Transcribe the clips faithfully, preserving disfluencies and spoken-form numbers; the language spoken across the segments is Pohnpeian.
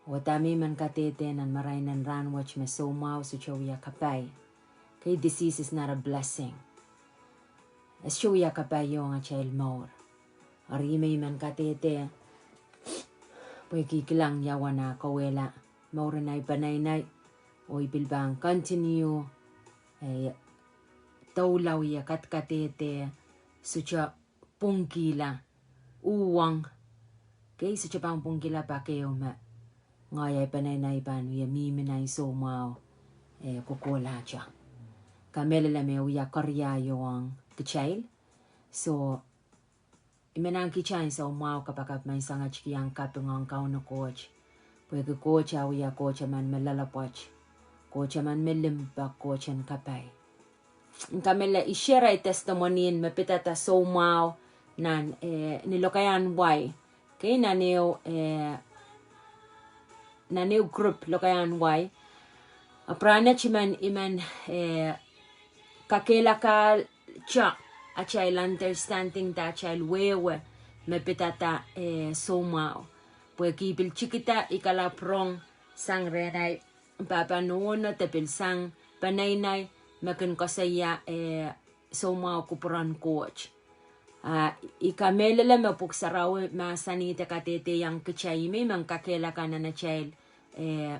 Oh dahme I men kadehde nan marain en rahnwet me soumwahu sohte wia kapai. Okay, disease is not a blessing. E sohte wia kapai ong atail mour. Eri me I men kadehde pwehki I kilang ia uwen ah kauwehla mour en ahi peneinei, oh I pil pahn continue, eh, doula wie kadkadehde, sohte pwungkihla uhwong. Okay, sohte pahn pwungkihla pak ehu me ngehi ahi peneinei pahn wie mihmi nan soumwahu, eh, kohkohlahte. Kamehlele me wia keriau ong kitail. So, I men ahngkihte ansou mwahu kapakap me I sangete kihong kaping ong Kauno Koht. Pwehki Koht e wia Koht emen me loalopwoat, Koht emen me limpoak, Koht en kapai. I kamehlele I share ahi testimony en me pidada soumwahu nan, eh, ni lokaiahn wai. Okay, nan ehu, eh, nan ehu group lokaiahn wai. Apw rahnwet I men, I men, eh, kakehlakahte atail understanding de atail wehwe me pidada, eh, soumwahu. Pwehki I pil tikida I kalapw rong sang rehn ahi pahpa nohno de pil sang peneinei me kin koasoia, eh, soumwahu kupwuren Koht. Ah, I kamehlele me Pwuhk Sarawi mahsanih de kadehdehiong kitail me I men kakehlaka nan atail, eh,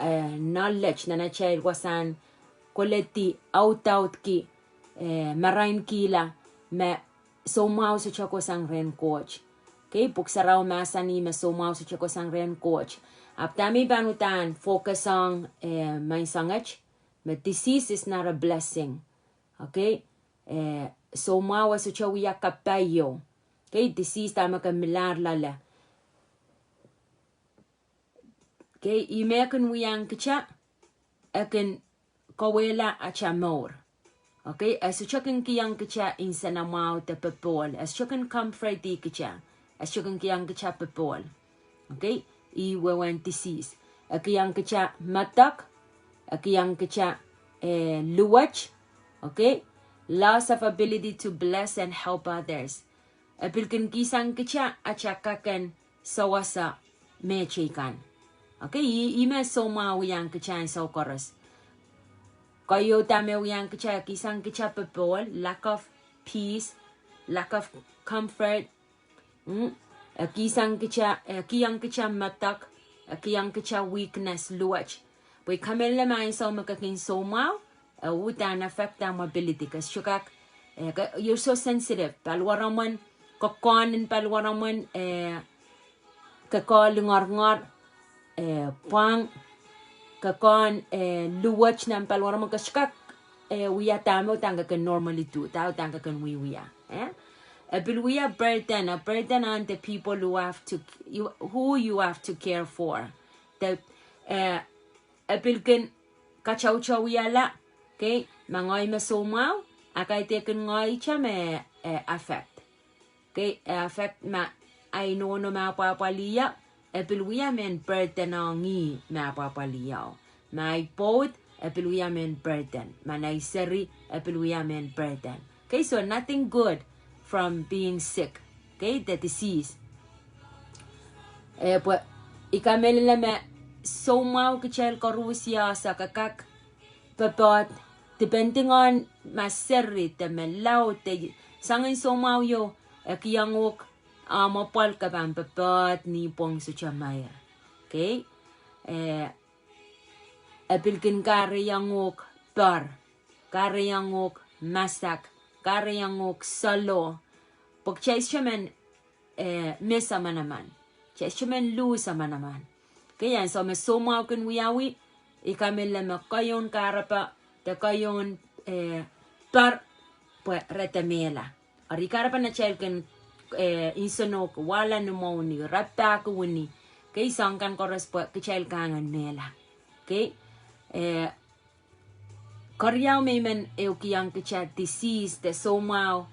eh, knowledge, nan atail wasahn koledi audaudki, eh, marainkihla me soumwahu sohte kohsang rehn Koht. Okay, Pwuhk Sarawi mahsanih me soumwahu sohte kohsang rehn Koht. Ahpw dahme I pahn uhdahn focus ong, eh, me I sangete, me disease is not a blessing. Okay, eh, soumwahu e sohte wia kapai. Okay, disease dahme ke milahr loale. Okay, ih me e kin wiahiong kita, e kin kauwehla atail mour. Okay, e sohte kin kihong kita nsenamwahu de popohl, e sohte kin comfort kita, e sohte kin kihong kita popohl. Okay, ih wehwehn disease. E kihong kita medek, e kihong kita, eh, luwet. Okay, loss of ability to bless and help others. E pil kin kihsang kita atail kak en sewese mehteikan. Okay, ih, ih me soumwahu wiahiong kita ansou koaros. Keieu dahme wiahiong kita, e kihsang kita popohl, lack of peace, lack of comfort. Mm? E kihsang kita, e kihong kita medek, e kihong kita weakness, luwet. Pwe I kamehlele me ansou me ke kin soumwahu, e uhdahn affect ahmw ability, ke sohte kak, eh, ke, you're so sensitive. Paliwaromwen, ke kohn en paliwaromwen, eh, ke kohn lingorngor, eh, pwang, ke kohn, eh, luwet nan paliwaromwen, ke sohte kak, eh, wia dahme uhdahn ke kin normally do, dah uhdahn ke kin wiewia. Eh? E pil wia burden, a burden on the people who have to, you, who you have to care for. The, eh, e pil kin katautauwihala, okay, ma ngehi me soumwahu, a kaidehkin ngehi ihte me, eh, affect. Okay, e affect ma ahi nohno me apwapwalih ie, e pil wia mehn burden ong ih me apwapwalih ie. Ma ahi pwoud, e pil wia mehn burden. Ma ahi seri, e pil wia mehn burden. Okay, so nothing good from being sick. Okay, the disease. Eh, pwe I kamehlele me soumwahu kitail koaros ia se kak popohl, depending on ma seri de me laud de soangen soumwahu ieu, e kihong uhk ahmw apwal ke pahn popohl ni pwong sohte meir. Okay? Eh, e pil kin kahrehiong uhk poar, kahrehiong uhk masak, kahrehiong uhk saloh. Pwe kitail sohte men, eh, mehn samanaman. Kitail sohte men luhn samanaman. Okay, ansou me soumwahu kin wiawi, I kamehlele me keieun kahrepe, de keieun, eh, poar, pwe re de mehla. Eri kahrepen atail kin, eh, nsenohki, wahla ni mwohni, rapahki wini. Okay, soahng kan koaros pwe kitail kak en mehla. Okay, eh, keriau me I men ehukihong kita disease de soumwahu,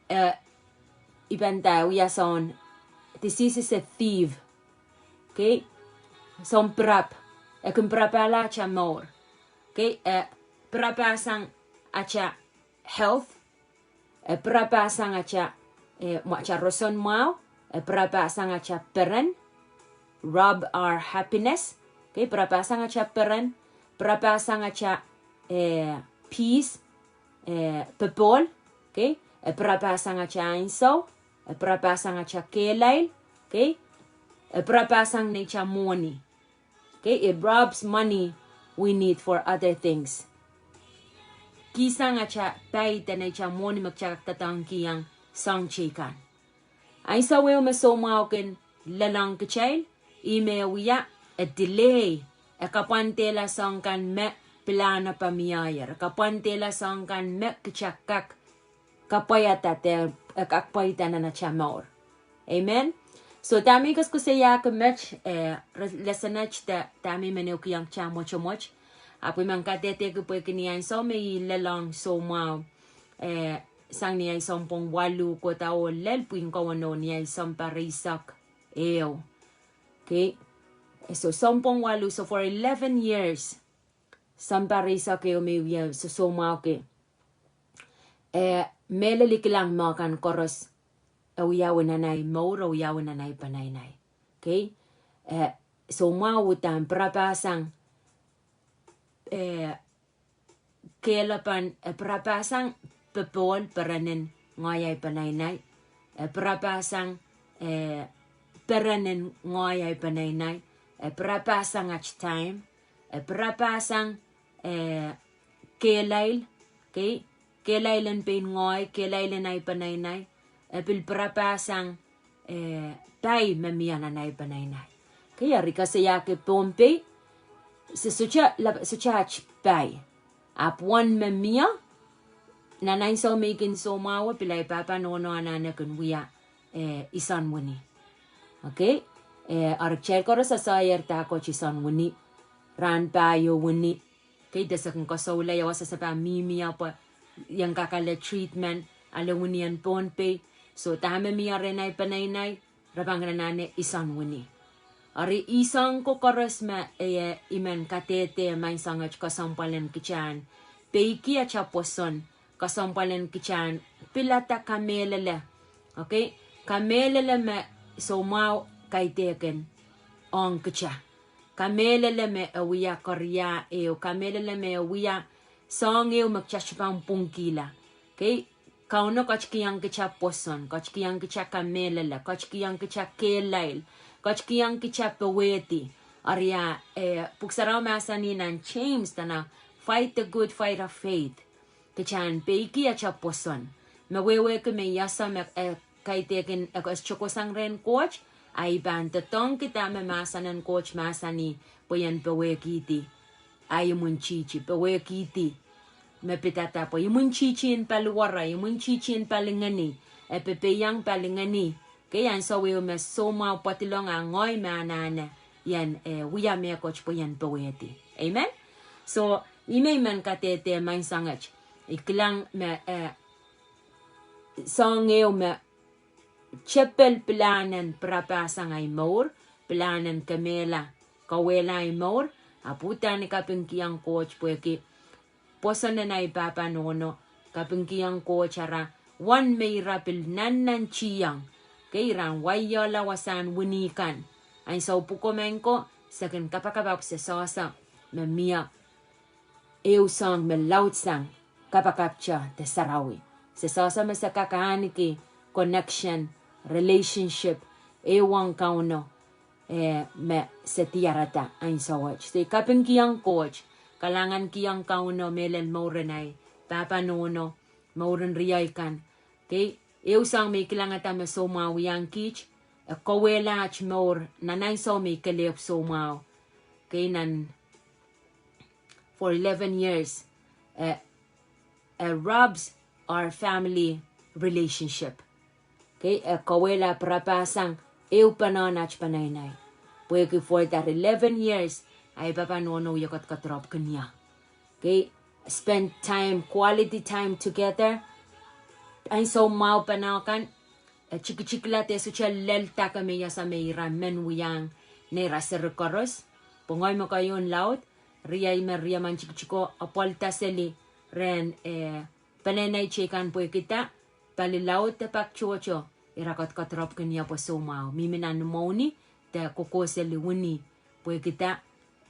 eh, I pahn nda wia soun, disease is a thief. Okay? Soun pirap. E kin pirapahla atail mour. Okay? E pirapahsang atail health. E pirapahsang atail, eh, mwa-, atail roson mwahu. E pirapahsang atail peren. rob our happiness. Okay, pirapasang atail peren, pirapasang atail, eh, peace, eh, popohl. Okay, e pirapasang atail ansou, e pirapasang atail kehlail. Okay, e pirapasang neitail mwohni. Okay, it robs money we need for other things. Kihsang atail pai de neitail mwohni me kitail kak doadoahngkihong soahng teikan. Ansou ehu me soumwahu kin lelohng kitail, ih me e wia, e delay, e kapwandehla soahng kan me pilahno pahn mieier, e kapwandehla soahng kan me kitail kak kapwaiada de, eh, kak pwaida nan atail mour. Amen. So dahme I koasoakoasoiahki met, eh, re-, lesson et de dahme I men ehukihong kitail mwotomwot. Ahpw I men kadehdehki pwehki ni ansou me I lelohng soumwahu, eh, sang ni ahi sounpwong waluh kohda oh lel pwihn ko weneu ni ahi sounpar eisek ehu. Okay. So sounpwong waluh, so for eleven years, sounpar eisek ehu me I wia sosoumwahuki. Eh, mehlel I kilang mehkan koaros, e wiawi nan ahi mour, e wiawi nan ahi peneinei. Okay? Eh, soumwahu uhdahn pirapasang, eh, kehlepen, eh, pirapasang popohl, peren en ngehi ahi peneinei. Eh, pirapasang, eh, peren en ngehi ahi peneinei. Eh, pirapasang at time. Eh, pirapasang, eh, kehlail, okay? Kehlail en pein ngehi, kehlail en ahi peneinei. Eh, pil pirapasang, eh, pai me mie nan ahi peneinei. Okay, eri I koasoiahki Pohnpei, se sohte, la-, sohte at pai. Ahpw wen me mie, nan ansou me I kin soumwahu, pil ahi pahpa nohno anahne kin wia, eh, ison wini. Okay? Eh, eri kitail koaros sasaier dahkot ison wini, rahn pahieu wini. Okay, de se kin koasoia ia wasa se pahn mihmi ie pwe ien kak ale treatment, ale wini en Pohnpei. So dahme mie rehn ahi peneinei, re pahn kin anahne ison wini. Eri ih soahng ko koaros me, eh, I men kadehde maing soanget kesempwal en kitail en peiki atail pwoson, kesempwal en kitail en pilada kamehlele. Okay? Kamehlele me soumwahu kaidehkin ong kitail. Kamehlele me e wia koaros ehu, kamehlele me e wia soahng ehu me kitail sohte pahn pwungkihla. Okay? Kauno ketikihong kitail pwoson, ketikihong kitail kamehlele, ketikihong kitail kehlail, ketikihong kitail powehdi. Eri, eh, Pwuhk Sarawi mahsanih nan James, dene, fight the good fight of faith. Kitail en peiki atail pwoson. Me wehwehki me I ese me, eh, kaidehkin, eh, koasoakoasoia rehn Koht, a I pahn doadoahngki dahme mahsen en Koht mahsanih, pwe ien powehkihdi ahi imwintihti, powehkihdi me pidada pwe imwintihti en paliwere, imwintihti en palingehni, e pepeiong palingehni. Okay, ansou ehu me soumwahu pwadilong a ngehi me anahne ien, eh, wia mehkot pwe ien powehdi. Amen? So, ih me I men kadehde maing soanget. I kilang me, eh, soahng ehu me tepel pilahn en pirapasang ahi mour, pilahn en kemehla, kauwehla ahi mour, ahpw uhdahn I kapingkihong Koht pwehki pwoson en ahi pahpa nohno, kapingkihong Koht ara wen me ira pil nannantihong. Okay, ira en waiehla wasahn wini kan. Ansou pwuko maing ko, se kin kapakap ahpw se sehse me mie ehu soahng me laudsang kapakapte de sarawi. Se sehse me se kak ahneki connection, relationship, ehu ong Kauno, eh, me se diarada ansou wet. Se kapingkihong Koht, kalahngankihong Kauno mehlel mour en ahi pahpa nohno, mour en riei kan. Okay, ehu soahng me I kilangada me soumwahu wiahiong kiht, e kauwehla aht mour nan ansou me I kelehpw soumwahu. Okay, nan for eleven years, eh, eh, robs our family relationship. Okay, e kauwehla pirapasang ehupenen aht peneinei. Pwehki for that eleven years, ahi pahpa nohno wie ketiket rapwkin ie. Okay, spend time, quality time together. Ansou mwahu pahn kan, eh, tikitikla de sohte lel dake me I ese me ira men wiahiong neira seri koaros. Pwe ngehi me keieun laud, riei me riemen tikitiko, apwalda seli rehn, eh, peneinei teikan pwehki dah, pali laud de pak tohto, ira ketiket rapwkin ie pwe soumwahu. Mihmi nan imwouhni, de kokohseli wini, pwehki da,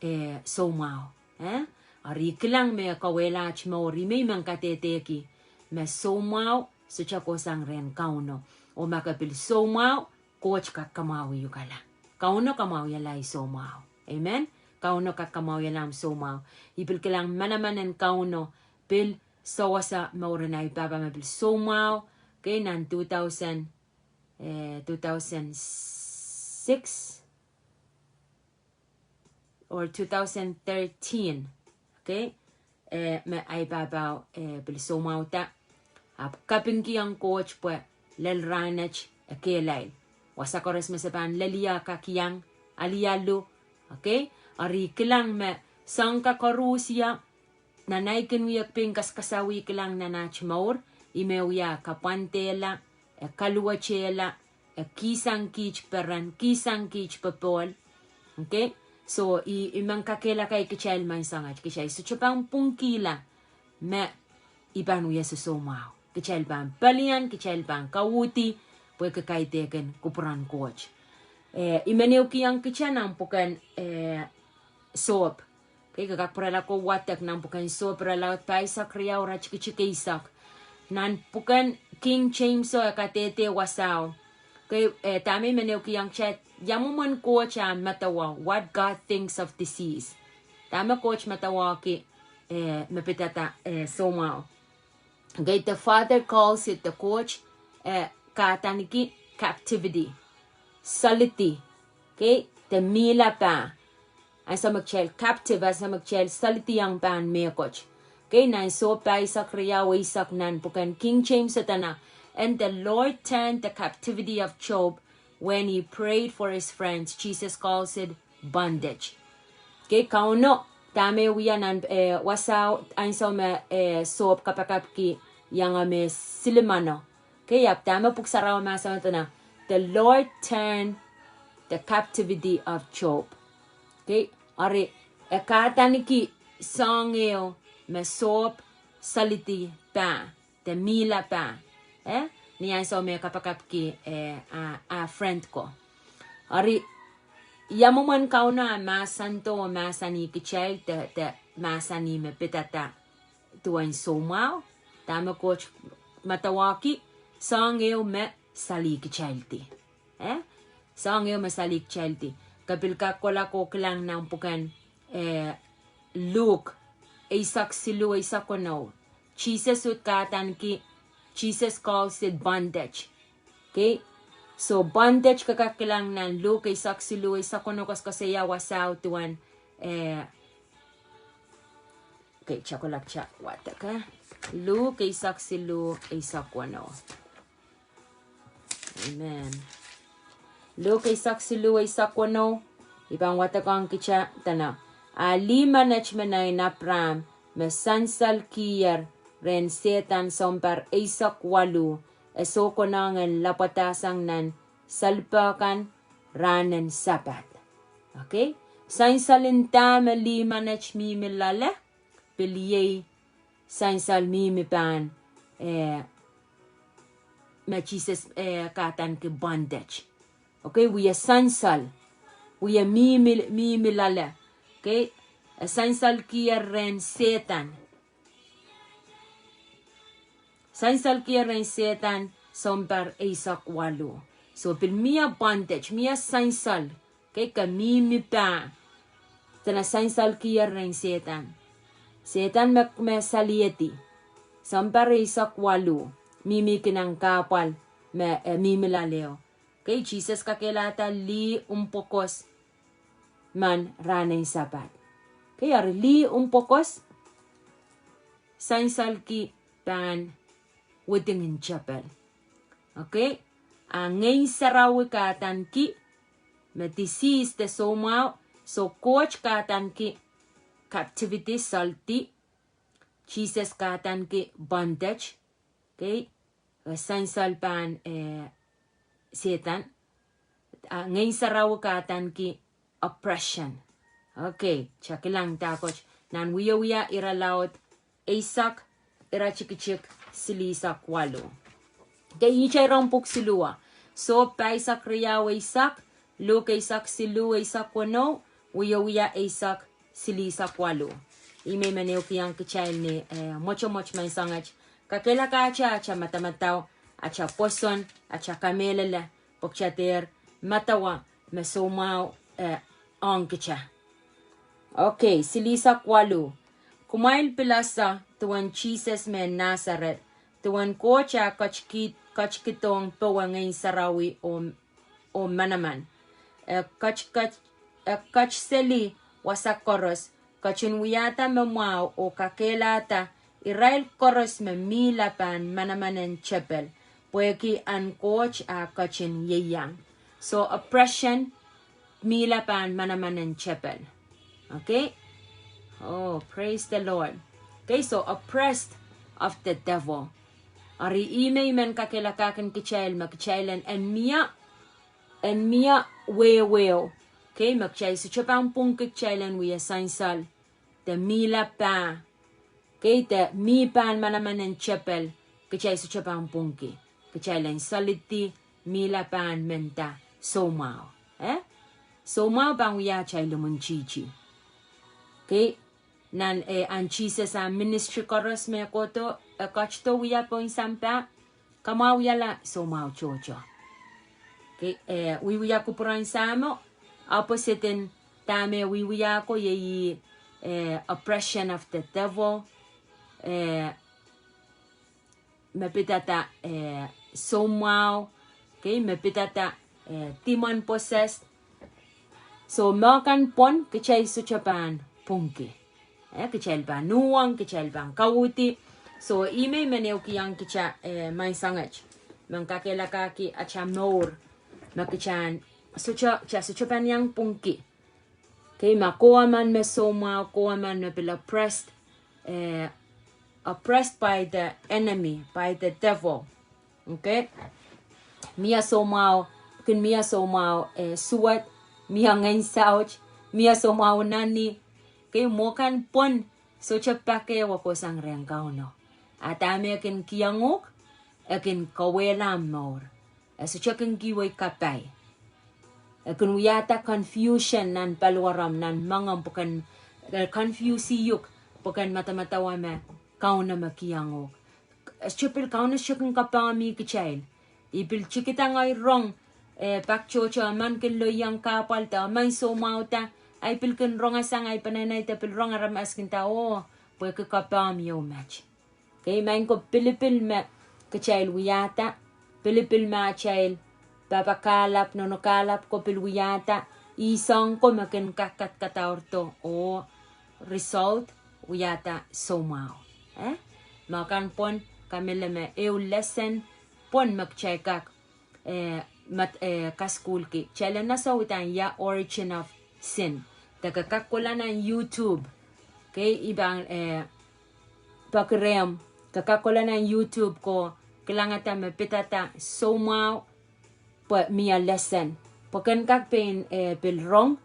eh, soumwahu. Eh? Eri kilang me kauwehla aht mour, ih me I men kadehdehki, me soumwahu sohte kohsang rehn Kauno. Oh ma ke pil soumwahu, Koht kak kamwahwiukala. Kauno kamwahwihala ei soumwahu. Amen? Kauno kak kamwahwihala ahmw soumwahu. I pil kilang manaman en Kauno, pil sewese mour en ahi pahpa me pil soumwahu, okay, nan two thousand, eh, two thousand six, or two thousand thirteen, okay? Eh, me ahi pahpao, eh, pil soumwahuda. Ahpw kapingkihong Koht pwe lel rahnwet e kehlail. Wasa koaros me se pahn lel ie, kak iang, alialu, okay? Eri kilang me soang ka koaros ie, nan ahi kin wia pein kaskasawih kilang nan aht mour, ih me wia kapwandehla, e kaluwetehla, e kihsang kiht peren, kihsang kiht popohl. Okay? So, I, I men kakehlaka kitail menseng wet, kitail sohte pahn pwungkihla me I pahn wia sosoumwahu. Kitail pahn pelian, kitail pahn kauhdi, pwehki kaidehkin kupwuren Koht. Eh, I men ehukihong kitail nan pwuken, eh, Sohp. Okay, ke kak pwurala ko wadek nan pwuken Sohp, irelaud pahisek riau, iretikitik eisek. Nan pwuken King James o e kadehde wasao. Okay, eh, dahme I men ehukihong kitail, ia mwomwen Koht ah medewe, what God thinks of disease. Dahme Koht medewe ki, eh, me pidada, eh, soumwahu. Okay, the Father calls it, the Koht, eh, kadaniki captivity. Salidi. Okay, de mihla pah. Ansou me kitail captive, ansou me kitail salidiong pahn mehkot. Okay, nan Sohp pahisek riau eisek nan pwuken King James e dene, and the Lord turned the captivity of Job when he prayed for his friends. Jesus calls it bondage. Okay, Kauno, dahme wia nan, eh, wasao ansou me, eh, Sohp kapakapki iangahki me silimeno. Okay, ahpw dahme Pwuhk Sarawi mahsanih, the Lord turned the captivity of Job. Okay, eri e kadaniki soahng ehu me Sohp salidi pah, de mihla pah. Eh? Ni ansou me kapakapki, eh, ah, ah, friend ko. Eri, ia mwomwen Kauno ah mahsanihdo, mahsanih kitail de, de mahsanih me pidada duwen soumwahu, dahme Koht medewe ki, soahng ehu me salih kitaildi. Eh? Soahng ehu me salih kitaildi. Ke pil kak kohla ko kilang nan pwuken, eh, Luhk, eisek siluh, eisek weneu. Jesus uhd kadaniki, Jesus calls it bondage. Okay? So bondage ke kak kilang nan Luhk eisek siluh, eisek weneu koasoakoasoia wasao duwen, eh, okay, kitail kohla kitail wadek, eh? Luhk eisek siluh, eisek weneu. Amen. Luhk eisek siluh, eisek weneu, I pahn wadekohng kitail, dene, a lih menet me nein Apraam, me sansalkiher rehn Sehdan sounpar eisek waluh, e sohkonohng en lapwadahsang nan salipe kan rahnen Sapad. Okay? Sansal en dahme lih menet mihmi loale, pil iei sansal mihmi pahn, eh, me Jesus, eh, kadaniki bondage. Okay, wia sansal, wia mihmi, mihmi loale. Okay, e sansalkiher rehn Sehdan. Sansalkiher rehn Sehdan sounpar eisek waluh. So pil mie bondage, mie sansal. Okay, ke mihmi pah. Dene sansalkiher rehn Sehdan. Sehdan me, me saliedi. Sounpar eisek waluh. Mihmi kin nan kahpwal me, eh, mihmi loaleo. Okay, Jesus kakehlada lih mpwokos men rahnen Sapad. Okay, eri lih mpwokos, sansalki pahn widingen tepel. Okay, a Ngehn Sarawi kadaniki me disease de soumwahu, so Koht kadaniki captivity, saldi, Jesus kadaniki bondage, okay, eh, sansal pahn, eh, Sehdan, a Ngehn Sarawi kadaniki oppression. Okay, kitail kilang dahkot nan Wiewia irelaud eisek, iretikitik silihsek waluh. Okay, ihte iren pwuhk siluh. Sohp pahisek riau eisek, Luk eisek siluh eisek weneu, Wiewia eisek silihsek waluh. Ih me I men ehukihong kitail ni, eh, mwotomwot me I song et. Kakehlakahte atail madamadau, atail pwoson, atail kamehlele, pwe kitail dehr madawa me soumwahu, eh, ong kitail. Okay, silihsek waluh. Kumwail pil ese duwen Sises mehn Nasaret, duwen Koht eh ketikidohng powe Ngehn Sarawi oh, oh manaman. E ket, ket, e ketseli wasa koaros, ketin wiahda me mwahu oh kakehlada irail koaros me mihla pahn manaman en tepel, pwehki ahn Koht eh ketin ieiang. So oppression, mihla pahn manaman en tepel. Okay? Oh, praise the Lord. Okay, so oppressed of the devil. Eri ih me I men kakehlakahkin kitail me kitail en, en mie, en mie wehweo. Okay, me kitail sohte pahn pwungki kitail en wia sansal. De mihla pah. Okay, de mih pahn manaman en tepel, kitail sohte pahn pwungki. Kitail en salidi mihla pahn menda soumwahu. Eh? Soumwahu pahn wia atail imwintihti. Okay, nan, eh, ahn Sises ah ministry koaros me kohdo, eh, ketido wia pohn sampah, kamwahuiala soumwahu tohto. Okay, eh, wiewia kupwuren Sahmo, opposite en dahme wiewia ko iei, eh, oppression of the devil, eh, me pidada, eh, soumwahu, okay, me pidada, eh, demon possessed. So, me kan pwon kitail sohte pahn pwungki. Eh, kitail pahn uhwong, kitail pahn kauhdi. So, ih me I men ehukihong kitail, eh, me I song et. Men kakehlakahki atail mour. Me kitail sohte, kitail sohte pahn iang pwungki. Okay, ma kowe emen me soumwahu, kowe emen me pil oppressed, eh, oppressed by the enemy, by the devil. Okay? Mie soumwahu, kin mie soumwahu, eh, suwed, mie ngehn saut, mie soumwahu nani. Okay, mwo kan pwon, sohte pak e kohsang rehn Kauno. A dahme e kin kihong uhk, e kin kauwehla mour. E sohte kin kihwei kapai. E kin wiahda confusion nan paliwarom, nan moangomw pwe ken, eh, confuse uhk, pwe ken madamadau me Kauno me kihong uhk. E sohte pil Kauno sohte kin kapahmwi kitail. I pil tikida ngehi rong, eh, pak tohto emen kin loiong kahpwal de emen soumwahuda, ahi pil kin rong sang ahi peneinei de pil rong aramas kin nda oh, pwehki kapahmw ieu met. Okay, maing ko, pilipil me kitail wiahda, pilipil me atail pahpa kahlap, nohno kahlap ko pil wiahda, ih soahng ko me kin kak kadkadaurdo oh result wiahda soumwahu. Eh? Ma kan pwon, kamehlele me ehu lesson pwon me kitail kak eh, mat, eh, kasukuhlki. Kitail en ese uhdahn ia origin of sin. De ke kak kohla nan YouTube. Okay, I pahn, eh, peki rehmw. Ke kak kohla nan YouTube ko kilangada me pidada soumwahu pwe mie lesson. Pwe ken kak pein, eh, pil rong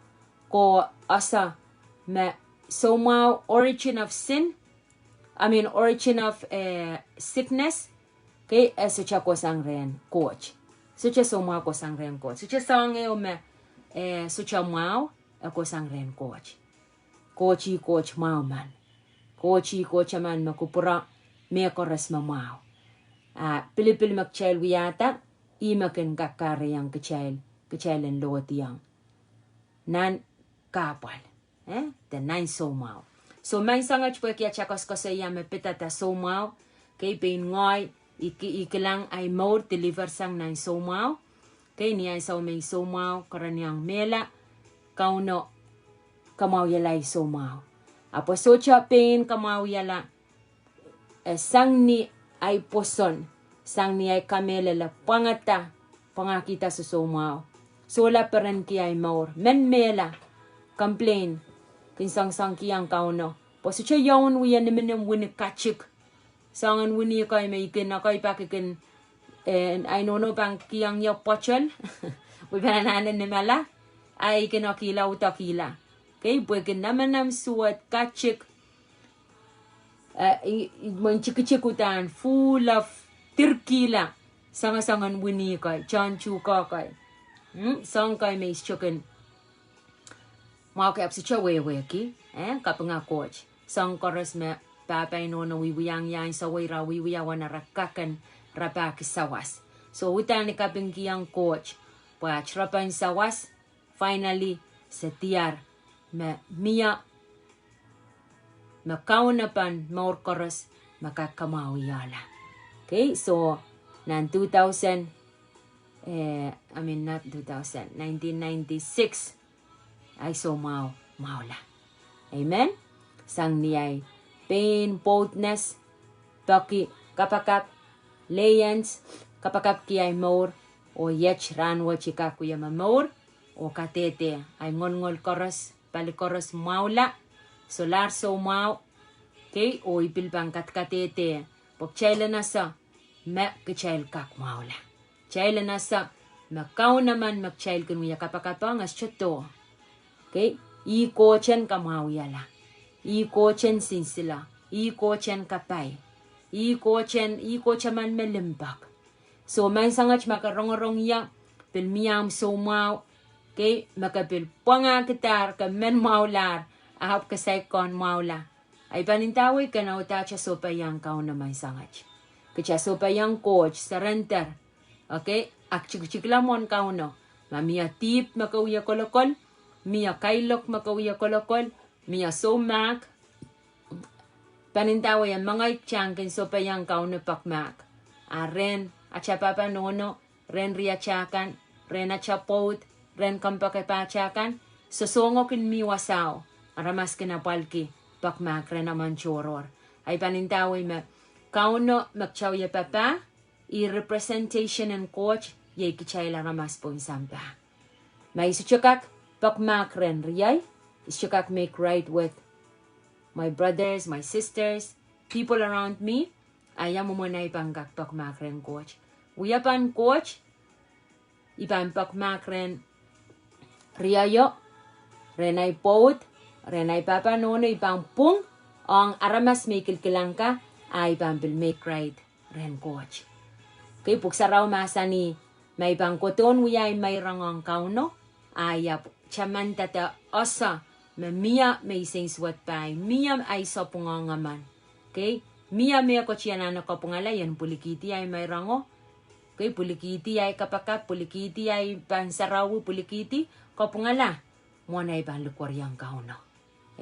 ko ese me soumwahu origin of sin. I mean, origin of, eh, sickness. Okay, e sohte kohsang rehn Koht. Sohte soumwahu kohsang rehn Koht. Sohte soahng ehu me, eh, sohte mwahu, e kohsang rehn Koht. Koht ih Koht mwahu men. Koht ih Koht emen me kupwure mehkoaros me mwahu. A pilipil me kitail wiahda, ih me kin kak kahrehiong kitail, kitail en lohdiong nan kahpwal. Eh, de nan soumwahu. So, maing soanget pwehki atail koasokoasoia me pidada soumwahu. Okay, pein ngehi, I ki-, I kilang ahi mour deliver sang nan soumwahu. Okay, ni ansou me I soumwahu, kereniong mehla, Kauno kamwahuiala ahi soumwahu. Ahpw e sohte pein kamwahuiala, eh, sang ni ahi pwoson, sang ni ahi kamehlele, pwangada, pwangahkihda sosoumwahu. Sohla perenki ahi mour. Mehn mehla, complain, kin soangsoangkihong Kauno. Pwe sohte iang wia nimnim wini katik. Soangen wini kei me I kin, ekei pak I kin, eh, ahi nohno pahn kihong ie pwoatel. Pwe I pahn anahne nimala. Ahi kin ekihla, udekihla. Okay, pwehki nemenem suwed katik. Eh, I, I, mwein tikitik uhdahn full of dirkihla, soangosoangen wini kei, tohntuhk kei. Mm, soahng kei me I sohte kin mwahuki, ahpw sohte wehwehki, eh, kapinga Koht. Soahng koaros me pahpa oh nohno wiewia, ansou wet ira wiewia, wen ara kak en rapahki sawas. So, udahn I kapingkihong Koht pwe at repen sawas, finally, se diar me mie me Kauno pahn mour koaros me kak kamwahwihala. Okay, so nan two thousand, eh, I mean, not two thousand, nineteen ninety-six, ahi soumwahu mwahula. Amen. Sang ni ahi pein boldness, peki kapakap, laions, kapakapki ahi mour, oh iet rahnwet I kak wia momour, oh kadehde ahi ngoalngoal koaros, pali koaros mwahula, solahr soumwahu, okay, oh I pil pahn kadkadehde pwe kitail en ese me kitail kak mwahula. Kitail en ese me Kauno men me kitail kin wia kapakap ong e sohte doh. Okay, ih Koht en kamwahwihala. Ih Koht en sinsile. Ih Koht en kapai. Ih Koht en, ih Koht emen me limpoak. So, maing sanget ma ke rongorong ie, pil mie ahmw soumwahu, okay, me ke pil pwangahkidahr ke men mwahulahr, ahpw ke saik kohn mwahula, ahi pahn ndawei ke en audehte sohpeiong Kauno maing sanget. Kitail sohpeiong Koht, surrender. Okay, aktikitikla mwohn Kauno. Ma mie dihp me ke wie kolokol, mie kailok me ke wie kolokol, mie soumahk, pahn ndawei e mengei kitail en kin sohpeiong Kauno pekmahk. A rehn atail pahpa nohno, rehn riatail kan, rehn atail pwoud, rehn kompoakepahtail kan, sosohng kin mie wasao, aramas kin apwalki pekmahk rehn emen tohrohr. Ahi pahn ndawei me Kauno me kitail wie papah, ih representation en Koht, iei kitail aramas pohn sampah. Ma I sohte kak pekmahk rehn riei, I sohte kak make right with my brothers, my sisters, people around me, a ia mwomwen ahi pahn kak pekmahk rehn Koht? Wiepen Koht, I pahn pekmahk rehn rieio, rehn ahi pwoud, rehn ahi pahpa nohno, I pahn pwung ong aramas me I kilkilang kan, a I pahn pil make right rehn Koht. Okay, Pwuhk Sarawi mahsanih, ma I pahn kohdohn wia ahi meirong ong Kauno, a I ahpw tamanda de ese me mie me I sensuwed pai, mie ahi sapwung ong emen. Okay, mie mehkot I anahne kapwungala, I en pwilikihdi ahi meirongo, okay, pwilikihdi ahi kapakap, pwilikihdi ahi pahn sarawi, pwilikihdi, kapwungala mwohn ahi pahn likweriong Kauno.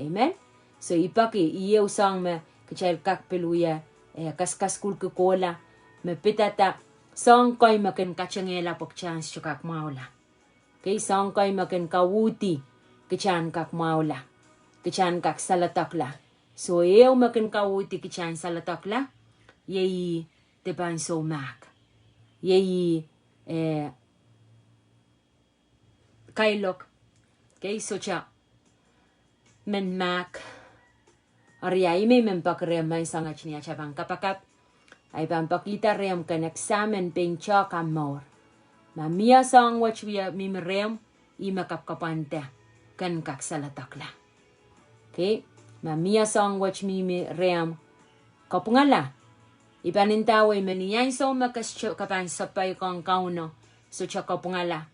Amen. So I peki ih ehu soahng me kitail kak pil wie, eh, kaskasukuhlki kohla, me pidada soahng kei me kin katengehla pwe kitail en sohte kak mwahula. Okay, soahng kei me kin kauhdi kitail en kak mwahula, kitail en kak saledekla. So ehu me kin kauhdi kitail en saledekla, iei dipen soumahk. Iei, eh, kailok. Okay, sohte men mahk. Eri ahi me I men peki rehmw maing sanget ni atail pahn kapakap, ahi pahn pekihda rehmw ken examine pein tohk ahmw mour. Ma mie soahng wet wie mihmi rehmw, ih me kapwkapwanda, ken kak saledekla. Okay, ma mie soahng wet mihmi rehmw, kapwungala. I pahn ndawei me ni ansou me ke sohte, ke pahn sohpeikong Kauno, sohte kapwungala.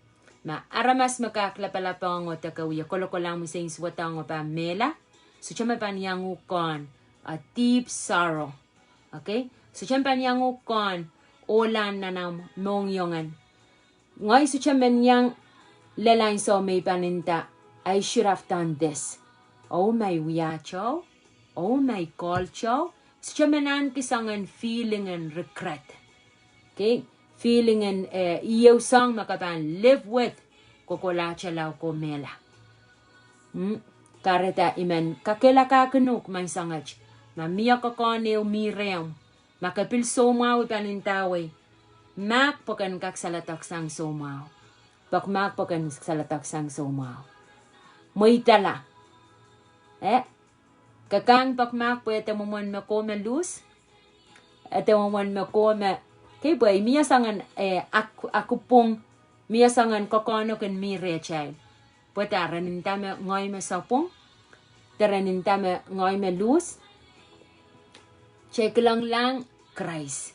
Ma aramas me kak lapalapohng oh de ke wie kolokolang, mie sensuwedong oh pahn mehla, sohte me pahn iang uhk ong a deep sorrow. Okay, sohte me pahn iang uhk ong ohlahn nan ahmw mohngiong en. Ngehi sohte men iang lel ansou me I pahn nda, I should have done this. Oh, ma I wiahte, oh, ma I called, sohte men ahneki soangen feeling en regret. Okay, feeling en, eh, ih ehu soahng me ke pahn live with, kohkohlahte lao ke mehla. Hmm? Kahrehda I men kakehlakahkin uhk maing sanget, ma mie kokohn ehu mi rehmw, ma ke pil soumwahu, I pahn ndawei, mahk pwe ken kak saledek sang soumwahu. Pekmahk pwe ken saledek sang soumwahu. Mweidala. Eh? Ke kak pekmahk pwe ede mwomwen me ko me luhs? Ede mwomwen me ko me, okay, pwe mie soangen, eh, ak-, akupwung, mie soangen kokohn kin mi rehtail. Pwe de ren nda me ngehi me sapwung, de ren nda me ngehi me luhs, kitail kilenglahng Krais.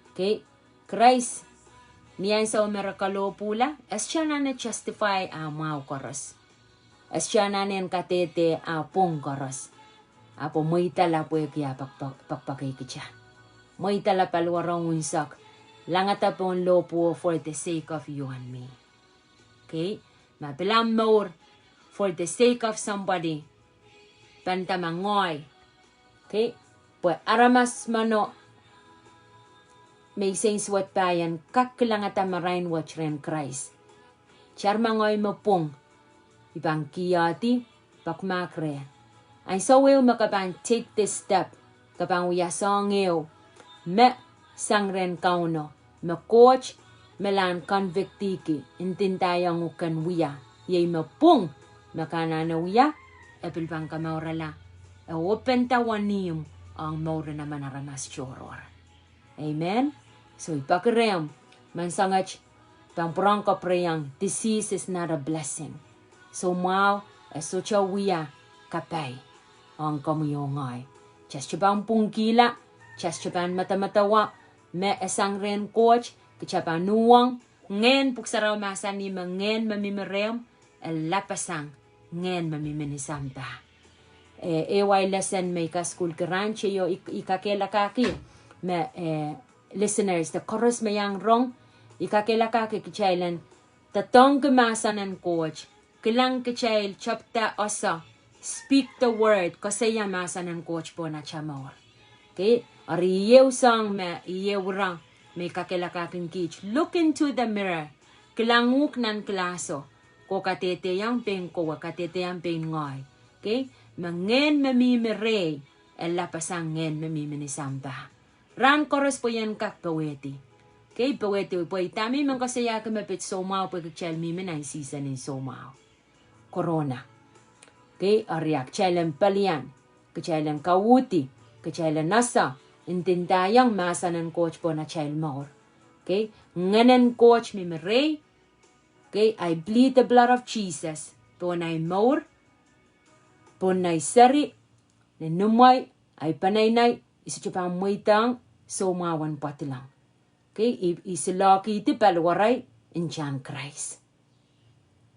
Okay, Krais Ni ansou me re kalohpwuhla, e sohte anahne justify ah mwahu koaros. E sohte anahne en kadehde ah pwung koaros. Ahpw e mweidala pwehki ah pok- pok- pokpoake kita. Mweidala paliwaro unsek. Langada pohn lohpwuo for the sake of you and me. Okay? Ma pil ahmw mour for the sake of somebody, pahn dahme ngehi. Okay? Pwe aramas meno me I sehn suwed pahn kak kilangada marain wet rehn Krais. Tar ma ngehi me pwung, I pahn kihdi, pahn mahk reh. Ansou ehu me ke pahn take this step, ke pahn wia soahng ehu me sang rehn Kauno, me Koht me lahn convict-ih ki, ndinda iang uhk en wia, iei me pwung, me ke anahne wia, e pil pahn kamourala, e open-da wenihmw ong mour en emen aramas tohrohr. Amen. So I peki rehmw, menseng wet, pahn pwurehng kapwureiong, disease is not a blessing. Soumwahu e sohte wia kapai ong komwi oh ngehi. Kita sohte pahn pwungkihla, kita sohte pahn medemedewe me e sang rehn Koht, kita pahn uhwong, ngehn, Pwuhk Sarawi mahsanih me ngehn me mihmi rehmw, e lapasang ngehn me mihmi ni sampah. Eh, ehu ahi lesen me I kasukuhlki rahn teio, I, I kakehlakahki me, eh, listeners, de koaros me iang rong, I kakehlakahki kitail en doadoahngki mahsen en Koht, kilang kitail tepda ese, speak the word, koasoia mahsen en Koht pohn atail mour. Okay? Eri ieu soahng me, ieu ire me I kakehlakahkin kiht, look into the mirror. Kilang uhk nan kilahso. Ke kadehdehiong pein kowe, kadehdehiong pein ngehi. Okay? Me ngehn me mihmi rehi, e lapasang ngehn me mihmi ni sampah. Rahn koaros pwe I en kak powehdi. Okay, powehdi pwe I dahme I men koasoiahki me pid soumwahu pwehki kitail mihmi nan season en soumwahu. Corona. Okay, eri a kitail en pelian, kitail en kauhdi, kitail en ese, ndinda iang mahsen en Koht pohn atail mour. Okay, ngehn en Koht mihmi rehi. Okay, I plead the blood of Jesus pohn ahi mour, pohn ahi seri, ni imwei, ahi peneinei, I sohte pahn mweidohng soumwahu en pwadilong. Okay, I, I silohkihdi paliwarai ntahn Krais.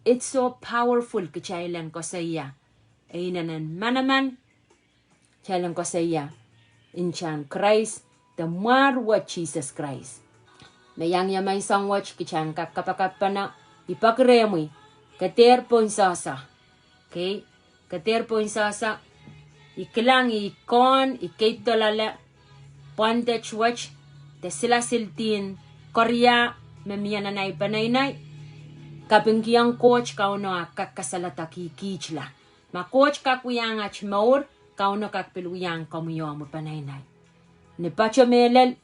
It's so powerful kitail en koasoia e inenen manaman, kitail en koasoia ntahn Krais, de mwar wet Sises Krais. Me iang ia menseng wet kitail en kak kapakapene, I peki rehmwi, ke dehr pohn sehse. Okay, ke dehr pohn sehse, I kilang I kohn, I keid doaloale, bondage wet, de silasil dihn koaria me mie nan ahi peneinei, kapingkihong Koht Kauno a kak kasaledekihkitla. Ma Koht kak wiahiong aht mour, Kauno kak pil wiahiong komwi oh omwi peneinei. Ni patohwan mehlel,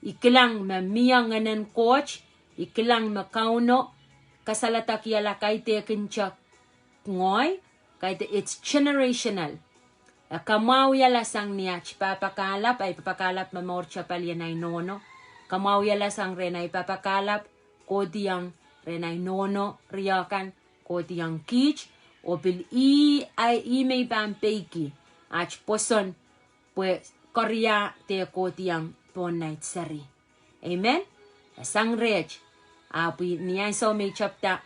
I kilang me mie ngehn en Koht, I kilang me Kauno kasaledekihala, kaidehkin te ngehi, kaidehk, it's generational. E kamwahwihala sang ni aht pahpa kahlap, ahi pahpa kahlap me mour tepel ien ahi nohno. Kamwahwihala sang rehn ahi pahpa kahlap, kohdiong rehn ahi nohno riehkan, kohdiong kiht, oh pil ih, ahi ih me I pahn peiki, aht pwoson, pwe koaria de kohdiong pohn nait seri. Amen. E sang reht. Ahpw ni ansou me I tepda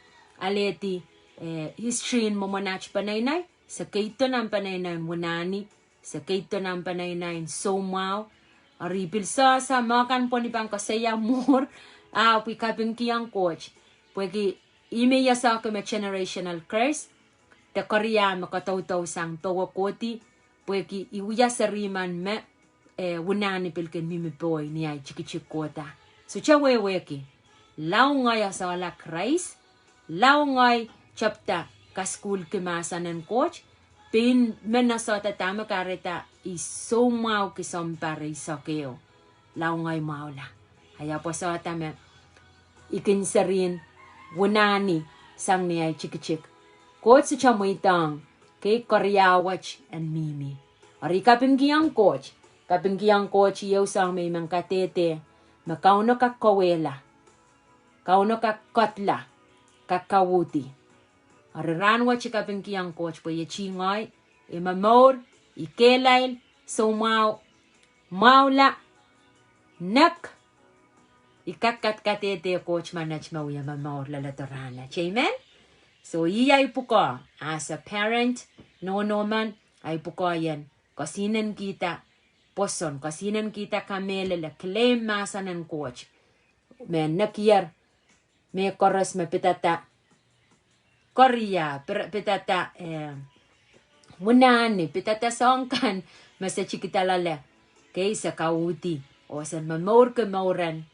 alehdi, eh, history en mwomwen aht peneinei, se keido nan peneinein wunani, se keido nan peneinein soumwahu. Eri I pil sehse me kan pwon I pahn koasoia mwuhr, ahpw I kapingkihong Koht. Pwehki ih me I esehki me generational curse, de koaria me kadaudau sang powe kohdi, pwehki I wia serimen me, eh, wunani pil kin mihmi pohi ni ahi tikitik kohda. Sohte wehwehki, lao ngehi esehla Krais, lao ngehi tepda kasukuhlki mahsen en Koht, pein men esehda dahme kahrehda I soumwahuki sounpar eisek ehu. Lao ngehi mwahula. Ahi apwosada me I kin serihn wunani sang ni ahi tikitik. Koht sohte mweidohng, okay, koaria wet en mihmi. Eri I kapingkihong Koht, kapingkihong Koht ieu soahng me I men kadehde, me Kauno kak kauwehla, Kauno kak kedla, kak kauhdi. Eri rahnwet I kapingkihong Koht pwe iet ngehi, I momour, I kehlail, soumwahu, mwahula, nek, I kak kadkadehde Koht menet me wie momour loalatail rahnwet. Amen. So, ih ahi pwukoa, as a parent, nohno men, ahi pwukoa ien kesihnenki pwoson, kesihnenki kamehlele, claim mahsen en Koht. Me nekier, me koaros me pidada koria, pir-, pidada, eh, mwunahni, pidada soahng kan me se tikida loale. Kei se kauhdi, oh se momourki mouren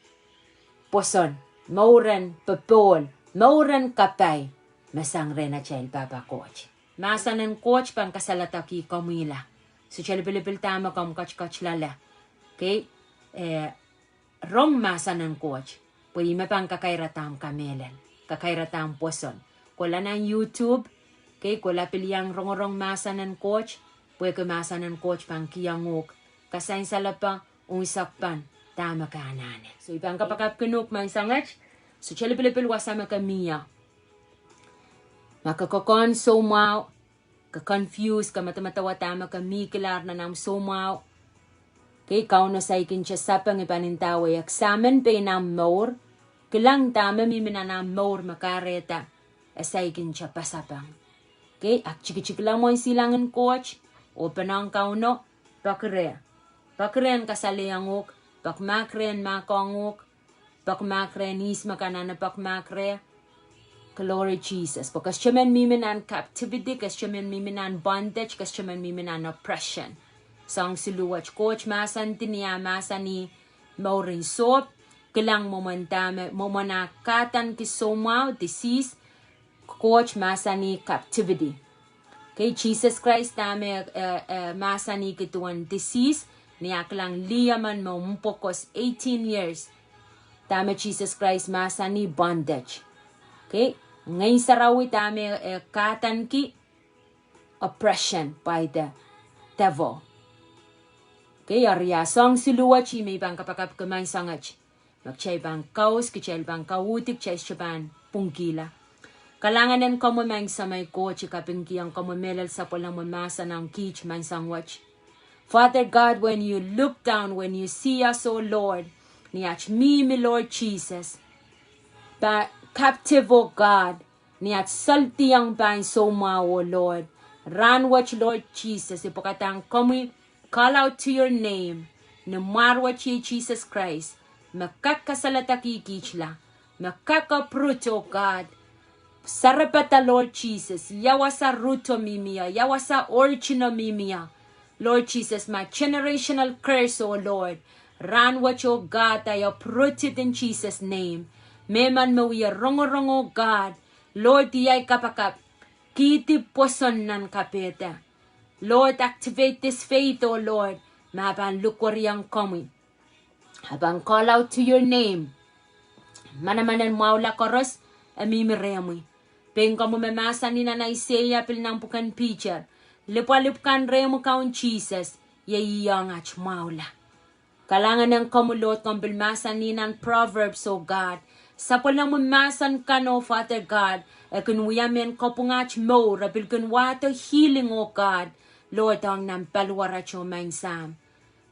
pwoson, mouren popohl, mouren kapai, me sang rehn atail Pahpa Koht. Mahsen en Koht pahn kasaledekih komwihla. Sohte lipilipil dahme komw ketiket loale. Kei, eh, rong mahsen en Koht, pwe ih me pahn kakairada omw kamehlel, kakairada omw pwoson. Kohla nan YouTube, kei, kohla pil iang rongorong mahsen en Koht, pwehki mahsen en Koht pahn kihong uhk kasansalepe, unsek pahn dahme ke anahne. So, I pahn kapakapkin uhk maing sangete, sohte lipilipil wasa me ke mie. Ma ke kokohn soumwahu, ke confuse, ke medemedewe dahme ke mihkilahr nan ahmw soumwahu. Kei, Kauno saikinte sapeng, I pahn ndahwei examine pein ahmw mour, kilang dahme mihmi nan ahmw mour me kahrehda e saikinte pasapeng. Kei, ak tikitikla mwohn silangin Koht, oh pwurehng Kauno, peki reh. Peki reh en kasalehiong uhk, peki mahk reh en mahkohng uhk, peki mahk reh en ihs me ke anahne peki mahk reh. Glory Jesus. Pwe ke sohte men mihmi nan captivity, ke sohte men mihmi nan bondage, ke sohte men mihmi nan oppression. Soahng siluh wet Koht mahsanih, ni ah mahsanih mouren Sohp, kilang mwomwen dahme, mwomwen ah kadaneki soumwahu, disease, Koht mahsanih captivity. Kei, Sises Krais dahme, eh, eh, mahsanihki duwen disease, ni ah kilang lih emen me mpwokos eighteen years. Dahme Sises Krais mahsanih bondage. Kei, Ngehn Sarawi dahme, eh, kadaneki oppression by the devil. Kei, eri ah soahng siluh wet me I pahn kapakapki maing sangete. Me kitail pahn kaus, kitail pahn kauhdi, kitail sohte pahn pwungkihla. Kalahngan en komwi maing Samai Koht, I kapingkihong komwi mehlel sapwellimomwi mahsen ong kiht maing sangete. Father God, when you look down, when you see us, oh Lord, ni at mihmi, Lord Jesus, pahn captive, oh God, ni at saldiong pahn soumwahu, oh Lord. Rahnwet, Lord Jesus, I pwekadahng komwi, call out to your name, ni mwarwet iei Sises Krais, me kak kasaledekihkitla, me kak uproot, oh God. Sarepada, Lord Jesus, ia wasa root o mihmi ie, ia wasa origin o mihmi ie. Lord Jesus, ma generational curse, oh Lord. Rahnwet, oh God, I uproot it in Jesus' name. Mehmen me wie rongorong, oh God. Lord, iei ahi kapakap. Kihdi pwoson nan kapehde. Lord, activate this faith, oh Lord. Ma pahn lukweriong komwi. I pahn call out to your name. Manaman en mwahula koaros, e mihmi rehmwi. Pein komwi me mahsanih nan Aiseia pil nan pwuken Piter. Lipwalipw kan rehmwi Kaun Sises, iei ih ong at mwahula. Kalahngan en komwi Lord, komw pil mahsanih nan Proverbs, oh God. Sapwellimomwi mahsen kan, oh Father God. E kin wia mehn kopwung at mour, e pil kin wahdo healing, oh God. Lord, ong nan paliwarat, oh maing Sahm.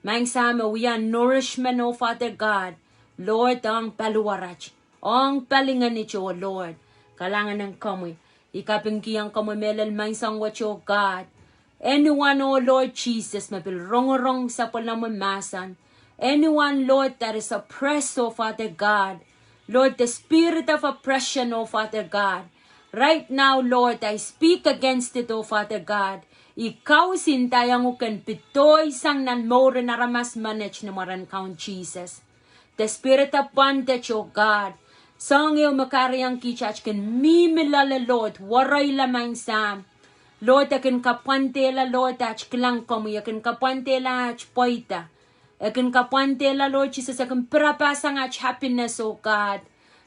Maing Sahm, e wia nourishment, oh Father God. Lord, ong paliwarat. Ong palingehnit, oh Lord. Kalahngan en komwi. I kapingkihong komwi mehlel maing sangete, oh God. Anyone, oh Lord Jesus, me pil rongorong sapwellimomwi mahsen. Anyone, Lord, that is oppressed, oh Father God. Lord, the spirit of oppression, oh Father God. Right now, Lord, I speak against it, oh Father God. I kaus ndaiong uhk en pedoisang nan mouren aramas menet ni mwaren Kaun Sises. The spirit of bondage, oh God. Soahng ehu me kahrehiong kiht at kin mihmi loale, Lord, wereila maing Sahm. Lord, e kin kapwandehla, Lord, at kilang komwi, e kin kapwandehla at pweida. E kin kapwandehla, Lord Jesus, e kin pirapahsang at happiness, oh God.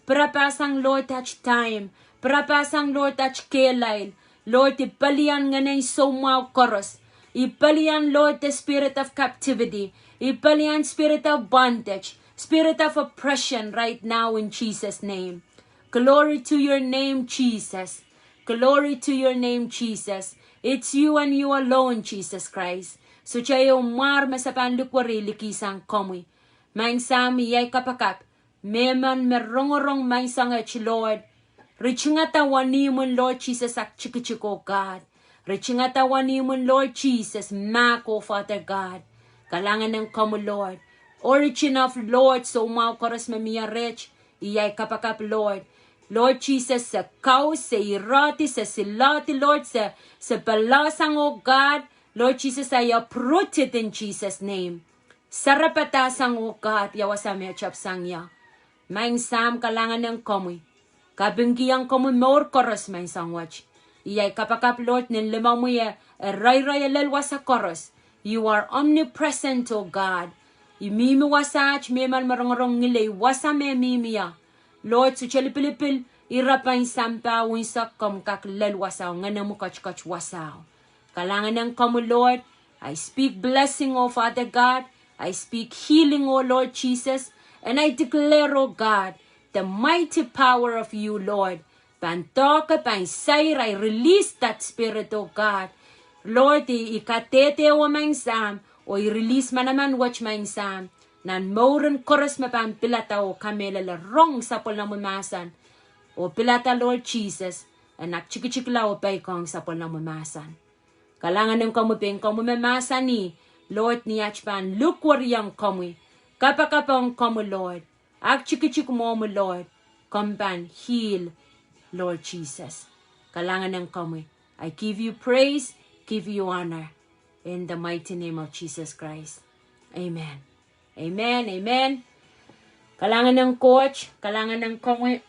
Pirapahsang, Lord, at time. Pirapahsang, Lord, at kehlail. Lord, I pelian ngehn en soumwahu koaros. I pelian, Lord, the spirit of captivity. I pelian spirit of bondage, spirit of oppression right now in Jesus' name. Glory to your name, Jesus. Glory to your name, Jesus. It's you and you alone, Jesus Christ. Sohte ehu mwahr me se pahn likweri likihsang komwi. Maing Sahm, iei ahi kapakap. Mehmen me rongorong maing sang et, Lord. Ritingada wenihmw en Lord Jesus ak tikitik, oh God. Ritingada wenihmw en Lord Jesus, mahk, oh Father God. Kalahngan en komwi Lord. Origin of Lord, soumwahu koaros me mie rehtail, I kapakap Lord. Lord Jesus, se kau, se irehdi, se siloahdi Lord, se, se palangsang oh God. Lord Jesus, I uproot it in Jesus' name. Sarapadahsang oh God, ia wasa me e tepsang ie. Maing Sahm, kalahngan en komwi. Kapingkihong komwi mour koaros maing sang wet. I kapakap Lord nin limomwi e, e reirei lel wasa koaros. You are omnipresent, oh God. I mihmi wasaht, mehmen me rongorong ngilen wasa me mihmi ie. Lord, sohte lipilipil ire pen sampah unsek komw kak lel wasao, ngenemwi ketiket wasao. Kalahngan en komwi Lord, I speak blessing, oh Father God, I speak healing, oh Lord Jesus, and I declare, oh God, the mighty power of you, Lord. Pahn doahke, pahn sair, I release that spirit, oh God. Lord, I, I kadehde oh maing Sahm, oh I release manaman wet maing Sahm. Nan mouren koaros me pahn pilada oh kamehlele, rong sapwellimomwi mahsen. Oh pilada Lord Jesus, en aktikitikla oh peikiong sapwellimomwi mahsen. Kalahngan en komwi pein komwi me mahsanih, Lord, ni at pahn lukweriong komwi, kapakap ong komwi Lord, aktikitik mwohmwi Lord, komw pahn heal Lord Jesus. Kalahngan en komwi. I give you praise, give you honor. In the mighty name of Jesus Christ. Amen. Amen, amen. Kalahngan en Koht, kalahngan en komwi.